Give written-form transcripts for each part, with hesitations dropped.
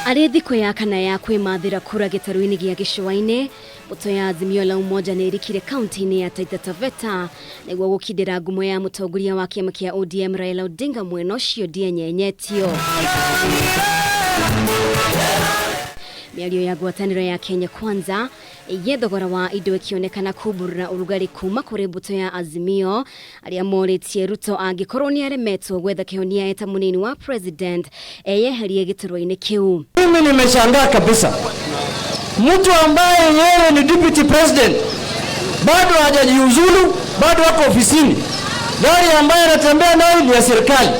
Arĩ thikũ ya kana ya kwĩmathĩra kura gĩtarũ-inĩ gĩa gĩcũa-inĩ, mbũtũ ya Azimio la Umoja nĩ ĩrikire kaunti-inĩ ya Taita Taveta nĩguo gũkindĩra ngumo ya mũtongoria wa kĩama kĩa ODM Raila Odinga mwena ũcio ndĩenyenyetio. Mĩario ya ngwatanĩro ya Kenya Kwanza ĩgiĩ thogora wa indo ĩkĩonekana kumbũrũra ũrugarĩ kuma kũrĩ mbũtũ ya Azimio arĩa morĩtie Ruto angĩkorwo nĩ aremetwo gwetha kĩhonia eta mũnini wa president eyeherie gĩturwa-inĩ kĩu. Mimi nimeshangaa kabisa, mtu ambaye yeye ni deputy president bado hajajiuzulu, bado ako ofisini. Gari ambaye anatembea nayo ni ya serikali,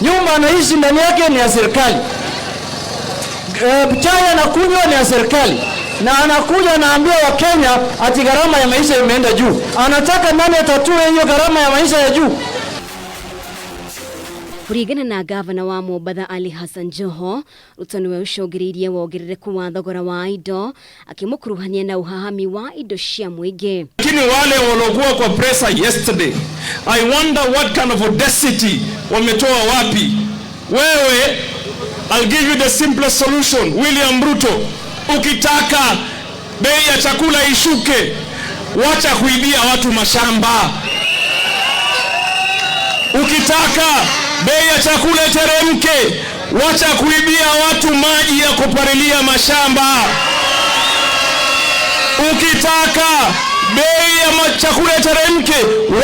nyumba anaishi ndani yake ni ya serikali, chai anakunywa ni ya serikali, na anakuja anaambia Wakenya ati gharama ya maisha imeenda juu. Anataka nani atatue hiyo gharama ya maisha ya juu? Kũringana na gavana wa Mombatha Ali Hassan Joho, Ruto nĩwe ũcũngĩrĩirie wongerereku wa thogora wa indo akĩmũkuruhania na ũhahami wa indo cia mũingĩ. Lakini wale waliokuwa kwa presa yesterday, I wonder what kind of audacity wametoa wapi? Wewe, I'll give you the simplest solution. William Ruto, ukitaka bei ya chakula ishuke, wacha kuibia watu mashamba. Ukitaka bei ya chakula iteremke, wacha kuibia watu maji ya kupalilia mashamba. Ukitaka bei ya chakula iteremke,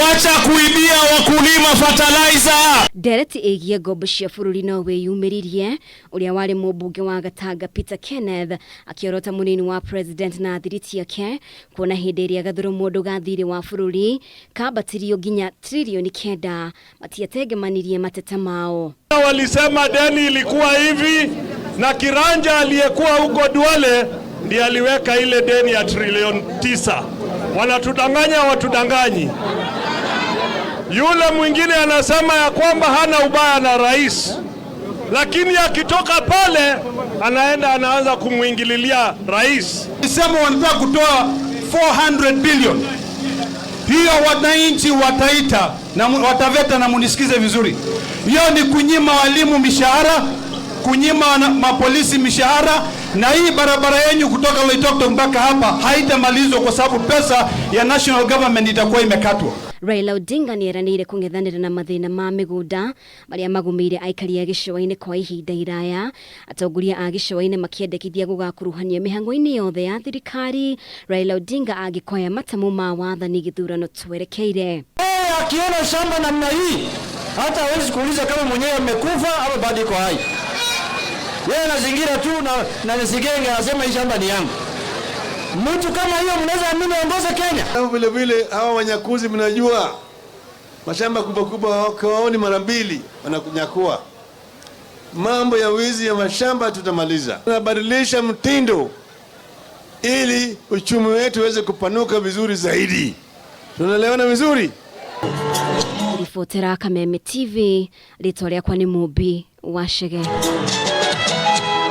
wacha kuibia wakulima fertilizer. Ndereti ĩgiĩ ngombo cia bũrũri no wĩyumĩririe ũrĩa warĩ mũmbunge wa Gatanga Peter Kenneth akĩorota mũnini wa president na thiriti yake kuona hĩndĩ ĩrĩa gathuro mũndũ ga thirĩ wa bũrũri kambatirio nginya 9 tririoni matiatengemanirie mateta mao. Walisema deni ilikuwa hivi na kiranja aliyekuwa huko Duale ndiye aliweka ile deni ya 9 trilioni. Wanatudanganya, watudanganyi. Yule mwingine anasema ya kwamba hana ubaya na rais, lakini akitoka pale anaenda anaanza kumwingililia rais. Sema wanataka kutoa 400 billion, hiyo wananchi wataita na wataveta, na munisikize vizuri, hiyo ni kunyima walimu mishahara, kunyima mapolisi mishahara, na hii barabara yenyu kutoka Loitoktok mpaka hapa haitamalizwa kwa sababu pesa ya national government itakuwa imekatwa. Raila Odinga nĩeranĩire kũng'ethanĩra na mathĩna ma mĩgũnda marĩa magũmĩire aikari a gĩcũa-inĩ kwa ihinda iraya. Atongoria a gĩcũa-inĩ makĩendekithia gũgakuruhanio mĩhang'o-inĩ yothe ya thirikari Raila Odinga angĩkoya matamu ma wathani gĩthurano twerekeire. Yeye akiona shamba namna hii hata hawezi kuuliza kama mwenyewe amekufa ama bado iko hai. Yeye anazingira tu na nisigenge, anasema hii shamba ni yangu. Mtu kama hiyo mnaweza amini aongoze Kenya? Vile vile hawa wanyakuzi mnajua mashamba kubwa kubwa hawaoni mara mbili wanakunyakua. Mambo ya wizi ya mashamba tutamaliza. Tunabadilisha mtindo ili uchumi wetu uweze kupanuka vizuri zaidi. Tunaelewana vizuri? Ribotera Kameme TV, rĩtwa rĩakwa nĩ Mũmbi wa Chege.